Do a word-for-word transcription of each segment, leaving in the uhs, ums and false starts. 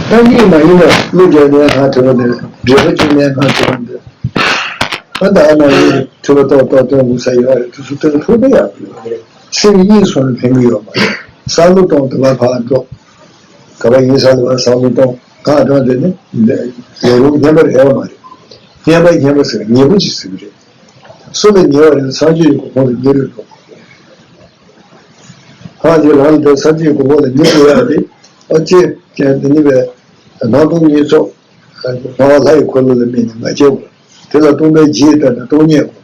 ད་གཉིས་མ་ཡིན་ན་བློ་རྒྱག་ནས་ང་ཐོས་པ་འདི་འདྲེས་པ་བཅུག་ནས་ང་ཐོས་པ་འདི། ཨ་ད་ཨ་མ་ཡིན་ཐོས་པ་ཏོག་ཏོག་སྟོན་དགོས་ས་ཡོད་རེད། དུས་སུ་སྟོན་ཐུབ་པ་ཡག་པོ་ཡོད་རེད། སེམས་གཉིས་སོང་ནས་ཕན་གྱི་ཡོད་མ་རེད། བསམ་བློ་གཏོང་དུ་བ་ཕར་འགྲོ། ག་པ་ཡིན་ས་ལ་བ་བསམ་བློ་གཏོང་གང་འགྲོ་འདི་ནི་ལས་རུང་སྙན་པ་རེད་བ་མ་རེད། སྙན་པ་སྙན་པ་ཟེར་ཉེས་པོ་ཅིག་ཟེར་གི་རེད། སུ་ལ་ཉེ་བ་ཡིན་སངས་རྒྱས་ཀྱི་གོ་འཕང་ལ་ཉེ་རུ་འགྲོ་དགོས་རེད། ཧང་དེ་རང་ལ་དེ་སངས་རྒྱས་ཀྱི་གོ་འཕང་ལ་ཉེ་རུ་ཡག་དེ་ཨ་ཅེ་ཀྱང་དེ་ནི་བས་ནང་སྟོང་གཉིས་ཚོགས། སྨྲ་བ་ལྷ་ཡི་འཁོར་ལོ་ལ་དམིགས་ནས་མ་སྐྱེ་བ། དེ་ལ་སྟོང་པའི་རྒྱས་བཏབ་ནས་སྟོང་ཉིད་དགོས།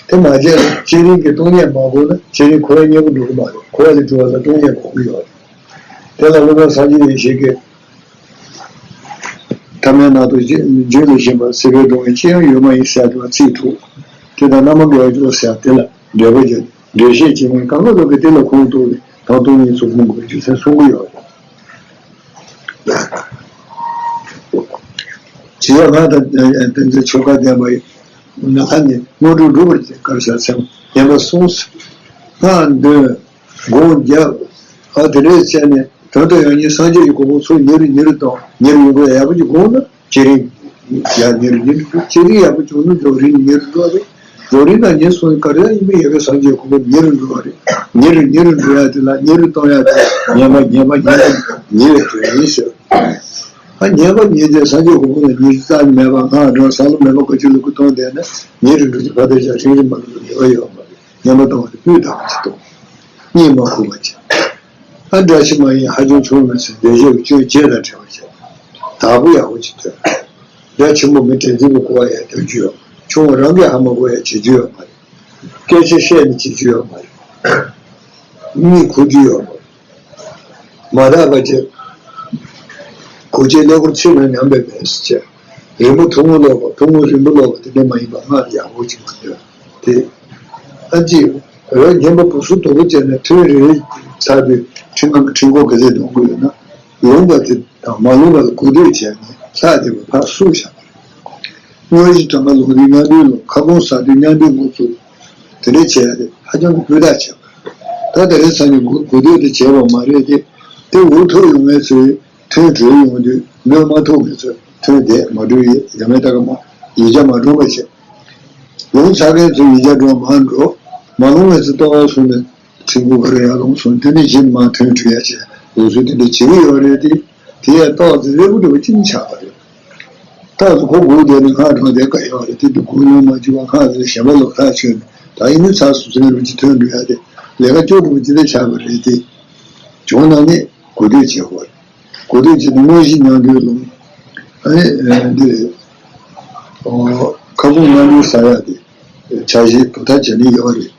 དེ་མ་བྱས་ན་བསྐྱེད་རིམ་གྱི་སྟོང་ཉིད་མ་དགོས་ན་བསྐྱེད་རིམ་འཁོར་བའི་གཉེན་པོ་འགྲུབ་ཀྱི་མ་རེད། འཁོར་བ་ལས་གྲོལ་བ་ལ་སྟོང་ཉིད་དགོས་ཀྱི་ཡོད་རེད། དེ་ལ་སློབ་དཔོན་སངས་རྒྱས་ཡེ་ཤེས་ཀྱིས། ཐ་མལ་ནང་དུ་རྒྱུད་ལ་ཞེན་པ་སྲིད་པའི་སྡུག་བསྔལ་ཅི་ཡང་ཡོད་མ་ཡིན་ཟེར་དུས་ཚིག་ཐུག་དེ་དང་རྣམ་པ་འགལ་བ་ཟེར་དེ་ལ་འགྲེལ་པ་བརྒྱབ། འགྲེལ་བཤད་བྱེད་མཁན་གང་ག་ལོག་གིས་དེ་ལ་ཁུངས་གཏུགས་ནས་དང་སྟོང་ཉིད་ཚུལ་ཁུངས་དགོས་རྒྱུ་མཚན་གསུང་གི་ཡོད་རེད། བྱེ་བྲག་སྔགས་དང་ལྡན་པའི་ཆོ་ག་ལྡན་པ་ཡི་ནམ་མཁའ་ནས་དངོས་གྲུབ་སྒྲུབ་པར་བྱེད་གར་བྱ་ཚེ་བདེན་པ་གསུངས། སྔགས་འདོན། སྒོམ་རྒྱབ། ཨ་དེ་འདྲས་བྱས་ནས་དོན་དུ་ཡང་ཉིད་སངས་རྒྱས་ཀྱི་གོ་འཕང་ཚུར་ཉེ་རུ་ཉེ་རུ་དང་ཉེ་རུ་ཡོང་དགོས། ཡག་པོ་ཅིག་སྒོམ་ན་བསྐྱེད་རིམ་ཡང་ཉེ་རུ་ཉེ་རུ་འགྲོ། བསྐྱེད་རིམ་ཡག་པོ་བྱུང་ན་རྫོགས་རིམ་ཉེ་རུ་འགྲོ་བ་རེད། རྫོགས་རིམ་དང་ཉེ་སོང་ག་རེ་ཡིན་པའི་ཡོད་པའི་སངས་རྒྱས་གོ་འཕང་ཉེ་རུ་འགྲོ་བ་རེད། ཉེ་རུ་ཉེ་རུ་འགྲོ་ཡ་དེ་ལ་ཉེ་རུ་གཏོང་ཡ་དེ་ཉེ་བ་ཉེ་བ་ཉེ་བ་ཉེ་བའི་དོན་ཡིན་ཟེར། ཨ་ཉེ་བ་ཉེ་དེ་སངས་རྒྱས་གོ་འཕང་ལ་ཉེ་རུ་རྩ་མེད་པ་སྔགས་འགྲོ་བསམ་བློ་མེད་པ་བཀའ་ཆོས་ལུགས་ཀྱི་གཏོང་བསྡད་ན་ཉེ་རུ་འགྲོ་གི་ཕ་དེ་བཞག་ཕྲིན་རིམ་མ་ལུས་ཉེ་བ་ཡོད་མ་རེད། ཉམས་པ་གཏོང་བ་དེ་སྤུས་དག་པ་ཅིག་གཏོང་། གཉིད་མ་ཁུག་པ་ཅིག་ཨ་འདྲ་ཞིག་མ་ཡིན་ཧ་ཅང་ཆུང་མི་ཚེ་འདས་རྗེས་ཀྱི་སྐྱོན་བརྗེད་དང་བྲལ་བ་བྱས། བདག་པོ་ཡག་པོ་ཅིག་སྟོན། འདྲ་ཆེན་པོ་མི་དྲན་འཛིན་པའི་གོ་བ་ཡང་སྟོན་རྒྱུ་ཡོད། ཆུང་བ་རང་གིས་ཧ་མ་གོ་ཡང་བྱེད་རྒྱུ་ཡོད་མ་རེད། སྐད་ཆ་བཤད་ནས་བྱེད་རྒྱུ་ཡོད་མ་རེད། གཉིད་ཁུག་རྒྱུ་ཡོད་མ་རེད། མ་དག་པ་ཅིག་གོ་ཆའི་ཀླད་ཀོར་ཚིག་ལ་ཉམས་པའི་མེད་ཟེར་བྱས། རིང་པོ་ཐུང་ངུ་ཀློག་པ་ཐུང་ངུ་རིང་པོ་ཀློག་པ་དེ་འདྲ་མ་ཡིན་པ་སྔགས་ཡག་པོ་ཅིག་མ་ཡོད་དེ། ཨ་ཅེ། འོད་སྙན་པ་སྦུབས་སུ་དོག་པོ་བྱས་ནས་ཐུན་རེ་རེ་ཚར་དུས་ཁྲི་ཁང་གི་ཁྲི་སྒོ་ག་ཚོད་གཏོང་དགོས་ཡོད་ན། ལོངས་པ་དེ་དང་མ་ལོངས་པ་ལ་གོ་ཐོས་བྱས་ནས་ལྷག་བསྡད་པ་ཕར་བསུབ་བཞག་པ་རེད། དངོས་གཞི་གྲངས་ཀ་ལོངས་དུས་མཉམ་དུ་ལོངས། ཁ་སྐོང་ཟ་དུས་མཉམ་དུ་འགོ་བཙུགས། དེ་འདྲ་བྱས་ཏེ་ཧ་ཅང་གི་སྤུས་དག་བྱས་པ་རེད། ད་དེ་རིང་སང་ཉིན་གོ་གོ་ཐོས་དེ་བྱས་པ་མ་རེད་དེ། དེ་འུ་ཐུག་ཡོང་མཁན་ཚོས་ཐུན་གྲོལ་ཡོང་དུས་ལུས་མ་ཐུག་མཁན་ཚོས་ཐུན་དེ་མ་གྲོལ་ཡས་ཡ་མེད་ད་ག་མ་ཡིག་ཆ་མ་སྒྲོན་པ་བྱས། ལོངས་ཚར་མཁན་ཚོས་ཡིག་ཆ་སྒྲོན་མར་འགྲོ། མ་ལོངས་མཁན་ཚོས་ལྟོ་བ་བཟུང་ནས་ཕྲུ་གུ་ག་རེ་ཡར་ལོངས་སོང་དེ་ནས་གཞན་མ་ཐོན་བྲོས་ཡ་བྱས་ལོ་ཚོད་དེ་འདྲ་བྱེད་ཀྱི་ཡོད་རེད་དེ། དེ་ཡང་ཏོག་ཙམ་ལེགས་པོ་འདྲ་བོ་ཅི་ནས་ཆགས་པ་རེད། ཏོག་ཙམ་ཁོ་སྒུག་བསྡད་ནས་ང་རང་བསྡད་དཀའ་ཡོད་རེད་དེ། འདི་སྒུག་མྱོང་མ་བྱུང་བ་ཧང་ཟེར་གཞན་པ་ལོ་ཐག་ཆོད་ནས་ད་ཡིན་ནི་ཚར་སོང་ཟེར་ནས་རུ་ཅིག་ཐོན་འགྲོ་ཡ་དེ་ལས་ཀ་སྐྱོ་འདྲ་བོ་ཅི་འདྲ་ཆགས་པ་རེད་དེ། བྱུང་ན་ནི་གོ་ཐོས་བྱེད་དགོས་རེད། གོ་ཐོས་བྱེད་དུས་དངོས་གཞི་མྱང་འདོད་ལོངས། ཨ་ནི་འདི་རེད། ཁ་སྐོང་མཉམ་དུ་ཟ་ཡག་དེ་ཆ་ཤས་བུ་ཐག་བྱས་ནས་ཡོད་རེད།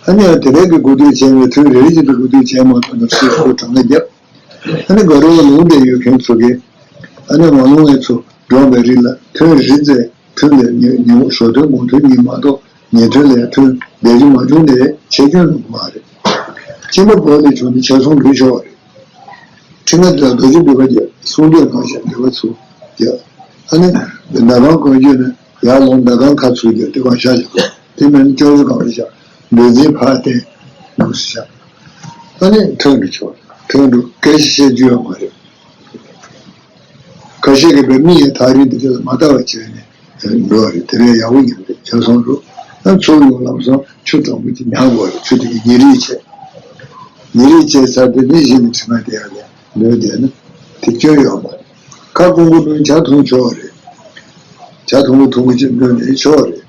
ཨ་ནི་དེ་རིང་གི་གོ་ཐོས་བྱས་ནས་ཐུན་རེ་རེ་བཞིན་དུ་གོ་ཐོས་བྱས་མ་ཐུབ་ན་སུས་ཁོ་གྲངས་ཀ་བརྒྱབ། ཨ་ནི་དགའ་རབ་ལུང་བསྟན་ཡོད་མཁན་ཚོ་གིས་ཨ་ནི་མ་ལོངས་མཁན་ཚོ་སྒྲོན་པའི་རིགས་ལ་ཐུན་རེ་ཙམ་ཐུན་ལས་ཉེ་ཉེ་བོ་ཞོ་ཐུན་དགུང་ཐུན་གཉིས་མ་གཏོགས་ཉེ་ཐུན་ལས་ཐུན་འདས་རྒྱུ་མ་བྱུང་ནས་ཆད་སྐྱོན་ལུང་མ་རེད། སྤྱི་པ་བོད་ལས་བྱུང་ནས་ཆ་ཚང་འགྲུལ་ཆོག་རེད། ཁྲི་ང་དང་རྡོ་རྗེ་སྒྲུབ་པ་རྒྱལ་གསུང་འདོད་ངང་བཞིན་འདོད་པ་ཚུར་རྒྱལ། ཨ་ནི་ཟླ་གང་གང་རྒྱུད་ནས་ཡར་ལོངས་ཟླ་གང་ཁ་ཚུར་རྒྱལ་དེ་གང་ཤ་བཞག་དེ་མིན་ཅོག་ཙེ་གང་རེ་བཞག་འདོད་འཛིན་ཕར་བསྟན་ནུས་སུ་བཞག་ཨ་ནི་ཐོན་འགྲོ་ཆོག་ཐོན་འགྲོ་སྐད་ཆ་བཤད་རྒྱུ་ཡོད་མ་རེད། ཁ་ཤས་ཀྱིས་པའི་མི་ཡི་ཐག་རིང་དེ་ཚོ་ལ་མ་ལྟ་བ་བྱས་ནས་འགྲོ་བ་རེད། དེ་རེད་ཡག་པོ་ཡིན་རེད་ཆ་ཚང་རུ། ཨ་ཚུར་ཡོང་ལམ་སང་ཆུ་གྲང་མོ་ཅིག་མྱང་དགོས་རེད། ཆུ་དེ་གི་ཉིན་རེ་བྱས། ཉིན་རེ་བྱས་ཚར་དུས་ནི་གཞི་ནས་དྲི་མ་དེ་ཡང་ལས་ལོས་བསྡད་ན་དེ་སྐྱོན་ཡོད་མ་རེད། ཁ་སྐོང་གི་ནང་ཇ་འཐུང་ཆོག་རེད། ཇ་འཐུང་གི་འཐུང་གི་ཅིག་འདོན་ནས་ཆོག་རེད།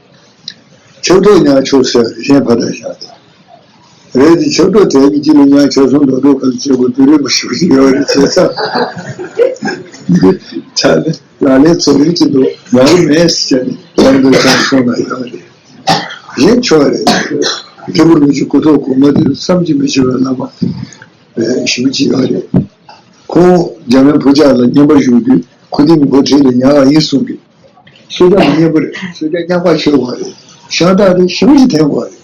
ཆབ་ཏོག་ཉར་ཆོག་ཟེར་བ་རེད། གཞན་ཕ་ད་བཞག་དང་། རེད་དེ་ཆབ་ཏོག་དལ་གྱིས་ཅི་ལ་ཉར་ཆོག་སོང་། རྡོག་རྡོག་ག་ལ་བྱེད་དགོས་དུས་རིང་པོ་ཞེ་པོ་ཅིག་ཡོད་རེད་བྱས་ཙང་། ཆ་ནི་ལག་ལེན་རྫོགས་རིམ་གྱི་འདུག་ཡོང་གི་མེད་ཟེར་ནས་ལམ་དུ་ཅང་སོང་ན་ཡོད་རེད། གཞན་ཆོག་རེད། མཁན་པོ་རིན་པོ་ཆེ་སྐུ་ཐོག་གོང་མ་དེ་བསམ་གྱིས་མི་ཁྱབ་པའི་བླ་མ་ཞེ་པོ་ཅིག་ཡོད་རེད། ཁོང་འཇམ་དབྱངས་ཕུར་ལྕགས་ལ་བསྙེན་པར་ཞུགས་དུས་ཁོ་དེ་མི་གོ་ཁྲིད་ལ་ཉར་བ་ཡིན་གསུང་གི། གསོལ་ཇ་མི་སྙན་པོ་རེད། གསོལ་ཇ་རྙོག་པ་ཆོད་དགོས་རེད། ཤ་སྟག་རེད། ཞེ་པོ་ཅིག་འཐེན་དགོས་རེད།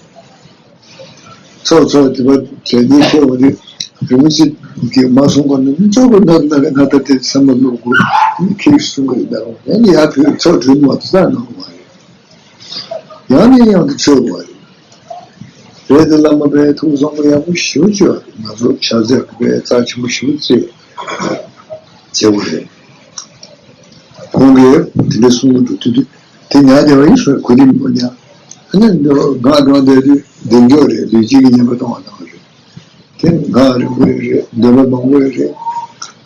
ཚོགས་ཚོགས་དེ་པ་དྲན་ནས་ཁྱེད་འོ་དེ་རིན་པོ་ཆེ་གིས་མ་གསུང་གོང་ནས་མི་ཚོགས་པ་ནར་ནར་ནར་ད་དེ་སེམས་པ་སློབ་དགོས་ཁྱེད་གསུང་གི་རེད། ད་རུང་ཡང་ཡར་བོད་ཚོགས་གྲོལ་མ་ཐུབ་ས་གནང་བ་རེད། ཡང་ནས་ཡང་དུ་ཆོད་དགོས་རེད། རེད་དེ་བླ་མ་པའི་ཐུགས་བསམ་པ་ཡག་པོ་ཞེ་པོ་ཅིག་ཡོད་རེད། ང་ཚོ་ཕྱག་རྫས་ཀྱི་པའི་རྩ་ཆེན་པོ་ཞེ་པོ་བརྩི། བྱེད་དགོས་རེད། ཁོང་གིས་དེ་འདྲ་གསུང་གི་འདུག་དུས་དུས་དེ་ཉར་བསྡད་པ་ཡིན་ཟེར། གོ་རིམ་མི་ཉར། ཨ་ནི་འདི་ང་འགྲོ་བསྡད་དུས་བདེ་མགྱོགས་རེད། ལུས་སྤྱི་གི་ཉེན་པ་གཏོང་བ་གནང་བ་རེད། དེ་ང་རིང་པོ་ཡོད་རེད། འདོད་པ་མང་པོ་ཡོད་རེད།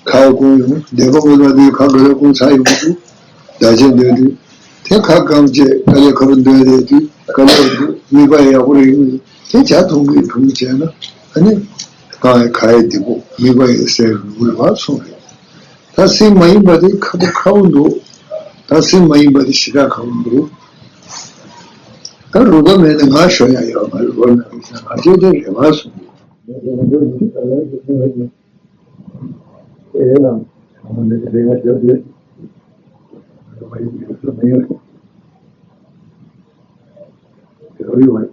ཁ་བ་སྐོང་ཡོང་། འདོད་པ་སྐོང་ལ་དེ་ཁ་ག་རེ་སྐོང་ཚར་ཡོང་དུས་བདག་ཅག་འདོད་དུས་དེ་ཁ་སྐམ་བྱས་དཀའ་ལས་ཁ་རུ་འདོན་བསྡད་དུས་དཀའ་ལས་འདུག་དམིགས་པ་ཡག་པོ་རེད་ཡོང་དུས་དེ་ཇ་འཐུང་གི་འཐུང་བྱས་ན་ཨ་ནི་ཁ་ཡི་ཁ་ཡི་བདེ་པོ་དམིགས་པ་ཡི་སེལ་རུང་རེད་བ་གསུངས་རེད། ད་སེམས་མ་ཡིན་པ་དེ་ཁ་པོ་ཁ་པོ་འདུག་ད་སེམས་མ་ཡིན་པ་དེ་ཞེ་དྲག་ཁ་པོ་འདུག་ད་རུ་ཁ་མེད་ན་ང་ཞོ་ཡ་ཡོད་མ་རེད། རུ་ཁ་མེད་པ་ང་ཅོ་དེ་རེ་བ་སོང་འདུག་ཨེ་ལ་ང་ནི་རེ་བ་ཞོ་དེ་རེ་བ་ཡིན་ཡོད་མེད་ཡོད་རེ་བ་ཡོད་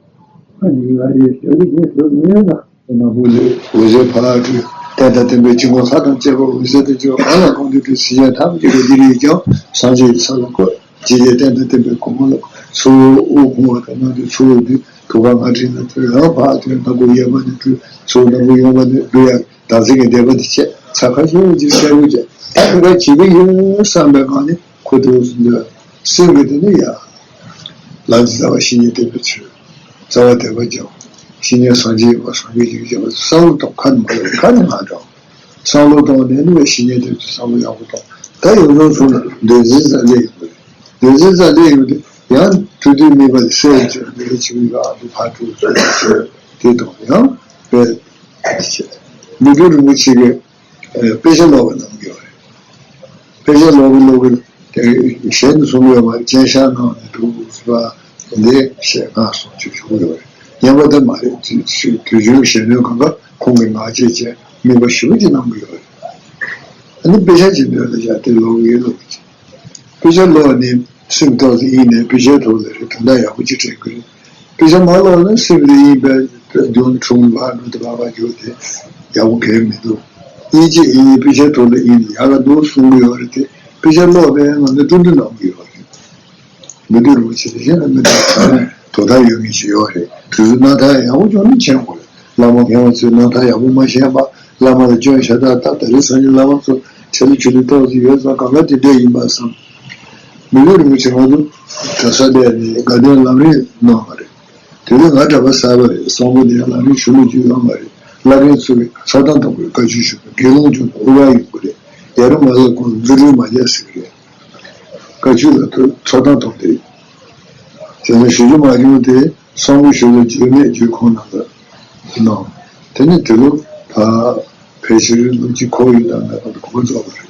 ཨ་ནི་ང་རེ་ཞོ་དེ་རེ་ཞོ་མེད་ན། ནམ་བུ་ལས་འོད་ཟེར་ཕར་འཕྲོས། རྟེན་དང་བརྟེན་པའི་དཀྱིལ་འཁོར་ལྷ་དང་བཅས་པ་འོད་ཟེར་དང་བཅས་པ་གང་ལ་གང་འདུལ་སྤྲུལ། སེམས་ཅན་ཐམས་ཅད་ཀྱི་བདེ་ལེགས་ཀྱང་སངས་རྒྱས་ཀྱི་ས་ལ་བཀོད། ཇི་སྙེད་རྟེན་དང་བརྟེན་པའི་གོ་འཕང་ལ། ཚུར་འོང་དབུ་བུང་བ་དང་སྣ་ཐུར་ཚུར་འོང་དུས་ཐུགས་ཀར་སྔགས་བྲིས་ན་ཐུགས་ཡང་ཕར་ཐོན། སྣ་ཁུག་གཡས་པ་ནས་འཕྲོས་ཚུར་སྣ་ཁུག་གཡོན་པ་ནས་འགྲོ་ཡ། བདག་འཛིན་གྱི་བདེ་བ་འདི་བཅས་ཚ་ཁ་ཤས་ཅིག་བཤད་རྒྱུ་བྱས། ད་དེ་ག་བྱེད་ཀྱི་ཡོད་བསམ་པའི་སྒང་ནས་ཁོ་དེ་འདྲ་སེམས་ཀྱི་དེ་ནི་ཡ། ལམ་གྱི་རྩ་བ་བཤེས་གཉེན་བསྟེན་པའི་ཚུལ། རྩ་བ་དད་པ་སྦྱང་། བཤེས་གཉེན་སངས་རྒྱས་པ་སངས་རྒྱས་ཀྱི་བྱེད་པ་བསམ་བློ་གཏོང་ཁ་ནས་མ་ལོག་ཁ་ནས་མ་འདྲ། བསམ་བློ་གཏོང་ནས་ནི་བཤེས་གཉེན་དེ་ཚོ་བསམ་བློ་ཡག་པོ་གཏོང་། ད་ཡོང་ཡོང་ཚུལ་ལ་འདོད་འཛིན་རྩ་ལས་ཡོང་གི་རེད། འདོད་འཛིན་རྩ་ལས་ཡོང་དུས་ཡང་དུས་དུས་དམིགས་པ་དེ་གསལ་བྱེད་མི་ལ་ཆིག་མི་ལ་ཨ་ཏུ་ཕ་ཏུ་ཚོ་ཆེ་དེ་དང་ཡང་དཔེ་མི་འགྱུར་རིན་པོ་ཆེ་གི་དཔེ་ཆ་ཀློག་པ་གནང་གི་ཡོད་རེད། དཔེ་ཆ་ཀློག་གི་ཀློག་གི་དེ་གཞན་དུ་སོང་གི་ཡོད་མ་རེད། སྤྱན་ཤར་གནང་ནས་འདུག་ཟེར་བ་འདི་བཤད་ངག་སོང་ཅིག་ཞུ་གི་ཡོད་རེད། ཉན་པ་དེ་མ་རེད། དུས་རྒྱུན་གཞོན་ནུའི་སྒང་ག་ཁོང་གི་ངག་བཅད་བཅད་དམིགས་པ་ཞིབ་པོ་ཅིག་གནང་གི་ཡོད་རེད། ཨ་ནི་དཔེ་ཆ་ཅིག་འདོན་ལ་བཞག་དེ་ཀློག་གི་ཡོད་ལོ་གི་ཅིག་དཔེ་ཆ་ཀློག་ནས་སེམས་ཏོག་ཙམ་དབྱིངས་ནས་དཔེ་ཆའི་ཐོག་ལ་རེ་དོན་དག་ཡག་པོ་ཅིག་དྲན་གི་རེད། དཔེ་ཆ་མ་ཀློག་ན་སེམས་དེ་དབྱིངས་པའི་རྒྱུན་འཁྲུག་ལ་འགྲོ་དེ་བར་བར་འགྱུར་ཏེ་ཡག་པོ་གང་ཡང་མི་འདུག་དབྱིངས་ཅན་དབྱིངས་དཔེ་ཆའི་ཐོག་ལ་དབྱིངས་ནས་ཡག་ག་འདུག་གསུང་གི་ཡོད་རེད་དེ། དཔེ་ཆ་ཀློག་པའི་ངང་ནས་སྤྲོ་བསྡུ་གནང་གི་ཡོད་རེད། མི་འདུག་རུ་ཆེ་དེ་གཞན་ལ་མི་འདུག་ཚང་མས་དོ་བདག་ཡོད་མཁན་ཞིག་ཡོད་རེད། དུས་ཚོད་རྣམ་ཐར་ཡག་པོ་ཅུང་ནས་མཁྱེན་དགོས་རེད། བླ་མ་མཁས་པ་ཚོས་རྣམ་ཐར་ཡག་པོ་མ་ཤེས་པ། བླ་མ་ལ་སྐྱོན་ཤ་སྟག་བཏབ། ད་རེས་སང་ཉིན་བླ་མ་ཚོ་ཆེད་དུ་ཆུ་ལུད་ཏོག་ཙམ་ཡོད་ཙང་གང་ག་དེ་འདྲས་ཡིན་པ་བསམ། མི་ལུས་རིན་པོ་ཆེ་ང་ཚོ་གྲྭ་ས་ལས་ནས་དགའ་ལྡན་ལམ་རིམ་གནང་བ་རེད། དེ་ལས་ང་གྲྭ་པ་གསར་པ་རེད། བསམ་བློ་ནས་ལམ་རིམ་ཞུ་མི་རྒྱུ་ཡོད་མ་རེད། བླ་རྒན་ཚོ་གིས་ཚོགས་གཏམ་གཏོང་དགོས་བཀའ་ཆོས་ཞུ་དགོས། དགེ་སློང་ཚོ་དབུ་བ་ཡོད་དགོས་རེད། ཡ་རུ་མ་ལ་ཁོང་རྫུ་འཕྲུལ་མ་རྒྱག་ཟེར་གི་རེད། བཀའ་ཆོས་ལ་ཐུག་ཚོགས་གཏམ་གཏོང་དེ། དེ་ནས་ཞུ་རྒྱུ་མ་བྱུང་སྟེ་གསང་བའི་ཞུ་ལ་བརྗོད་མེད་བརྗོད་ཁོང་རྣམས་ལ་གནང་། དེ་ནས་དེ་ལོ་ཕ་ཕལ་ཆེར་ལོ་གཅིག་འཁོར་ཡོད་དང་མེད་པར་གོ་རྫོགས་པ་རེད།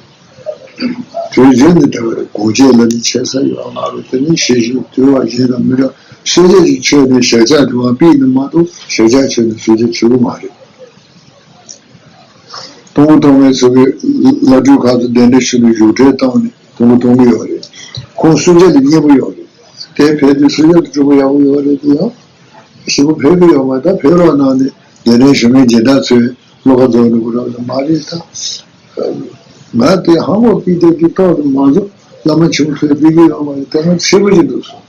དུས་རྒྱུན་ནས་དེ་བར་དགོངས་བཅས་ལ་ནི་ཆེ་ས་ཡོད་ང་རེད། དེ་ནས་ཤེས་བཞིན་དུལ་བ་གཞན་དང་མི་འདྲ། གསོལ་ཇ་ཞིག་མཆོད་ནས་ཞལ་ལྕགས་དུ་བ་པིས་ནི་མ་གཏོགས་ཞལ་ལྕགས་མཆོད་ནས་གསོལ་ཇ་མཆོད་ཀྱི་མ་རེད། གཏོང་གི་གཏོང་མཁན་ཚོ་གི་བླ་སྤྲུལ་ཁག་ཏུ་གདན་འདྲེན་ཞུ་ནས་བཞུགས་གྲལ་བཏང་ནས་གཏོང་གི་གཏོང་གི་ཡོད་རེད། ཁོང་གསོལ་ཇ་ལ་མཉེས་པོ་ཡོད་རེད། དེ་ཕལ་ཆེར་གསོལ་ཇ་དང་སྤྲོ་པོ་ཡག་པོ་ཡོད་རེད་དེ་ཡང་། ཞེ་པོ་ཕན་གི་ཡོད་མ་རེད། ད་ཕན་རོགས་གནང་ནས་གདན་འདྲེན་ཞུ་མཁན་སྦྱིན་བདག་ཚོས་བློ་ཁ་རྫོགས་འགྲོ་གི་རོགས་ལ་མ་རེད་ད། ང་དེ་ཧང་གོ་པི་དེ་དེ་ཏོག་ཏུ་མ་འཛུགས་བླ་མ་ཆུང་ཚོས་པི་གི་ཡོད་མ་རེད། དེ་ང་ཚེ་པོ་ཅིག་འདུག་སོང་།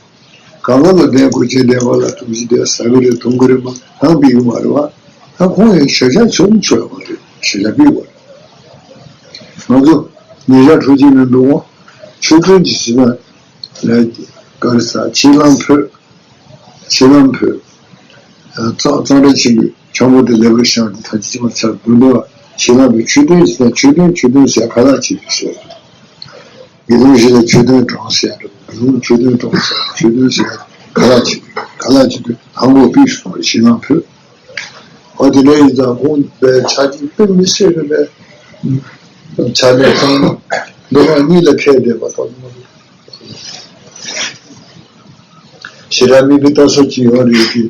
གང་ག་ལ་བསྟན་དགོས་ཅེས་བསྟན་པ་ལ་ཐུགས་རྗེ་དེ་ཟ་གི་རེད་འཐུང་གི་རེད་མ་ཧང་པི་གི་མ་རེད་བ། ད་ཁོང་ཡང་ཞལ་ཆ་ཚོད་མི་ཆོད་མ་རེད། ཞལ་ཆ་པི་བ་རེད། ང་ཚོ་ཉེ་ཆར་འཕྲོ་སྐྱིད་ནས་འདུག་འོང་ཆོས་སྐྱོན་གྱི་སྲིད་པ་ལ་ག་རེ་ཟ་ཕྱི་ལམ་ཕོད། ཕྱི་ལམ་ཕོད། གཙང་གཙང་སྦྲ་ཆེན་པོའི་ཆང་བུ་དེ་ལེ་བར་བཤམས་ཏེ་ད་ཅི་ཅི་མ་ཚར་འདུག་འདུག་བ། ཕྱི་ལམ་པའི་ཆོས་སྟོན་ཟེར་ན་ཆོས་སྟོན་ཆོས་སྟོན་ཟེར་ག་ལ་བྱེད་དུ་ཟེར། དགེ་སློང་བཞི་ལ་ཆོས་སྟོན་གྲོང་ཟེར་འགྲོ། དགེ་སློང་ཆོས་སྟོན་གྲོང་ཟེར་ཆོས་སྟོན་ཟེར་ག་ལ་བྱེད་དུ་ག་ལ་བྱེད་དུ་ཧང་གོ་པིས་སོང་བའི་ཕྱི་ལམ་ཕོད། འོ་དེ་འདྲ་ཡིན་ཙང་ཁོང་པའི་ཆ་རྐྱེན་དཔེ་མི་སྲིད་རེད་པས། ཆ་ལས་ཚང་མ་འདི་བ་གཉིས་ལ་ཁད་བསྡད་པ་དང་། ཞེ་དྲག་མི་གི་ལྟ་ས་ཅིག་ཡོད་རེད་དེ།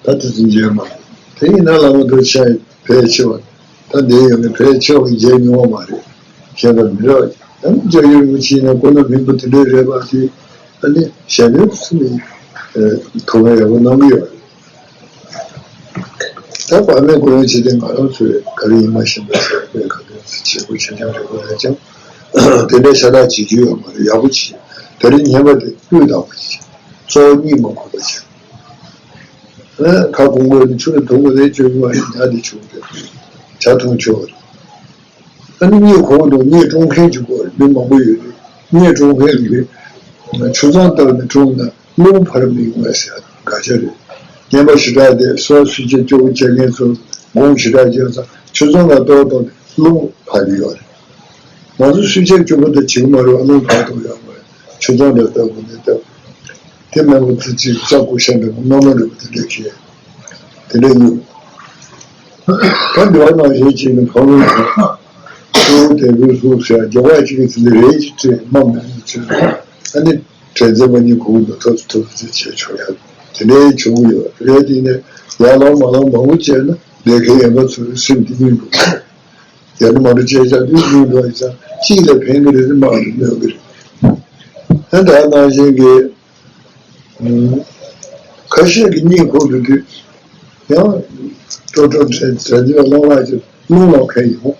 ད་དེ་ཚོ་མཇལ་མ་རེད། དེ་ཡིན་ན་བླ་མ་དང་ཆ་ཕལ་ཆེ་བ་ད་འདི་ཡོད་ནི་ཕལ་ཆེ་བ་མཇལ་མྱོང་བ་མ་རེད། མཁྱེན་པ་མི་རག་ད་ནི་འཇའ་ཡུལ་མི་ཕྱིན་ན་ཁོ་ན་མིན་པ་དེ་འདྲ་རེད་པ་དེ། ཨ་ནི་ཞལ་ནས་ཚུར་ནས་ཐུགས་ལ་ཡག་པོ་གནང་གི་ཡོད་རེད། ད་བར་མའི་གོ་ཡོང་བྱེད་དེ་ང་རང་ཚོའི་ག་རེ་ཡིན་མ་ཤེས་པ་ཟེར་བའི་ཁ་དོན་བྱེད་དགོས་ཆེ་ཆུང་རེད་པ་རེད་ཀྱང་། དེ་འདྲའི་ཤ་སྟག་བྱེད་རྒྱུ་ཡོད་མ་རེད། ཡག་པོ་བྱེད། དེ་རིང་ཉན་པ་དེ་སྤུས་དག་པོ་བྱེད། གཙོ་བོ་གཉིད་མ་ཁུག་པ་བྱེད། ཨ་ཁ་སྐོང་དགོས་ནི་ཆུ་ལ་འཐུང་དགོས་ནི་བཅོས་དགོས་ནི་ཉལ་དེ་བྱུང་སྟེ་ཇ་འཐུང་ཆོག་རེད། ཨ་ནི་གཉེར་ཁུག་དང་གཉེར་སྲུང་མཁན་གྱི་སྐོར་མི་མང་པོ་ཡོད་རེད། གཉེར་སྲུང་མཁན་གྱིས་ཆུ་ཚང་བཏབ་ནས་སྲུང་ན་རླུང་འཕར་མི་ཡོང་བ་ཟེར་དགག་བྱ་རེད། རྔན་པ་ཞེ་དྲག་དེ་སོ་སོ་ཆུ་ཚོད་བཅུ་པོ་བྱེད་མཁན་ཚོ་དགོང་ཞེ་དྲག་བྱས་ཙང་ཆུ་ཚང་ལ་གཏོར་བཏང་སྟེ་རླུང་འཕར་གྱི་ཡོད་རེད། ང་ཚོ་སུས་ཆད་སྐྱོ་པོ་དང་བྱེད་ཀྱི་མ་རེད་པ། རླུང་འཕར་ཐུབ་ཡོད་མ་རེད། ཆུ་ཚང་འདྲ་ལྟ་བུ་ནས་ལྟ་བུ། དེ་མེད་པ་དེ་ཅིག་རྩ་ཀུ་ཤ་འདྲ་པོ་སྔ་མ་འདྲ་པོ་དེ་འདྲ་བྱས། དེ་འདྲ་ཡོད། ད་འདི་བ་ནང་བཞིན་བྱས་ནས་ཕ་བོང་ཁ་ཁོ་བོ་དེ་བུ་སུ་ཟེར་རྒྱ་བ་ཅིག་གིས་དེ་འདྲ་རེད་ཅེས་དྲིས་མ་མེད་ཅེས། ཨ་ནི་དྲན་འཛིན་པ་གཉིས་ཁོ་བོ་འདུག་ཐོབ་ཐོབ་ཅེས་བྱས་ཆོག་ཡ། དེ་འདྲའི་བྱུང་ཡོད་རེད། དེ་ནས་ཡར་ལངས་མར་ལངས་མང་པོ་བྱས་ན་ལས་ཀའི་ཡན་པ་ཚོའི་སེམས་དེ་སྙིང་འདུག་ཡར་མར་བྱས་ཀྱང་དུས་རྒྱུན་དུ་ཡིན་ཙང་གཅིག་ལ་ཕན་གྱི་རེད། མང་དུ་གནོད་ཀྱི་རེད། ད་ད་ནང་བཞིན་གྱི་ཁ་ཤས་ཀྱི་གཉེར་ཁུག་ཏུ་དུས་ཡང་ཀྲོ་ཀྲོ་དྲན་དྲན་རྒྱུ་བླངས་བ་ཅིག་རླུང་ལོག་མཁན་ཡོང་།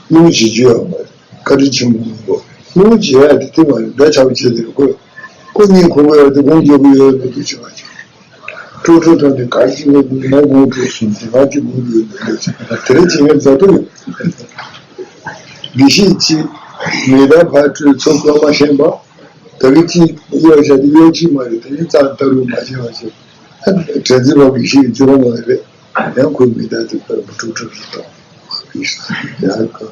རླུང་བྱེད་རྒྱུ་ཡོད་མ་རེད། བཀའ་དྲིན་ཆེན་པོ་མང་པོ། རླུང་བྱེད་ཡ་དེ་དེ་མ་རེད། འདྲ་ཆགས་བྱེད་དེ་རེད། ཁོ་ཁོ་གཉེར་ཁུག་ཡོད་དེ་དགོངས་རྒྱག་གི་ཡོད་མི་འདུག་ཅེས་པ་ཅིག་ཀྲོ་ཀྲོ་དང་དེ་ག་ཅིག་ལ་ངོ་དགོངས་འགྲོ་སོང་ཟེར། ང་ཅིག་དགོངས་འགྲོ་ཡོད་མི་འདུག་ཅེས་དེ་རེད་ཅེས་ངས་མཛའ་དོ་ཡོད། དགེ་བཤེས་ཀྱིས་མི་ལྟར་ཕར་སྤྲོད་ཚུར་བཀོད་མ་ཤེས་པ། ད་གི་ཅིག་གཡོ་བྱ་དེ་གཡོ་ཅིག་མ་རེད། དེ་ནི་རྩ་ལྟ་རུ་མ་བྱས་པ་བྱས། དྲན་འཛིན་པ་དགེ་བཤེས་ཀྱི་རྩོད་པ་མ་རེད། ཡང་ཁོའི་མི་ལྟར་དེ་ཕར་ཀྲོ་ཀྲོ་ཞིག་དང་། ཡང་ཁོ་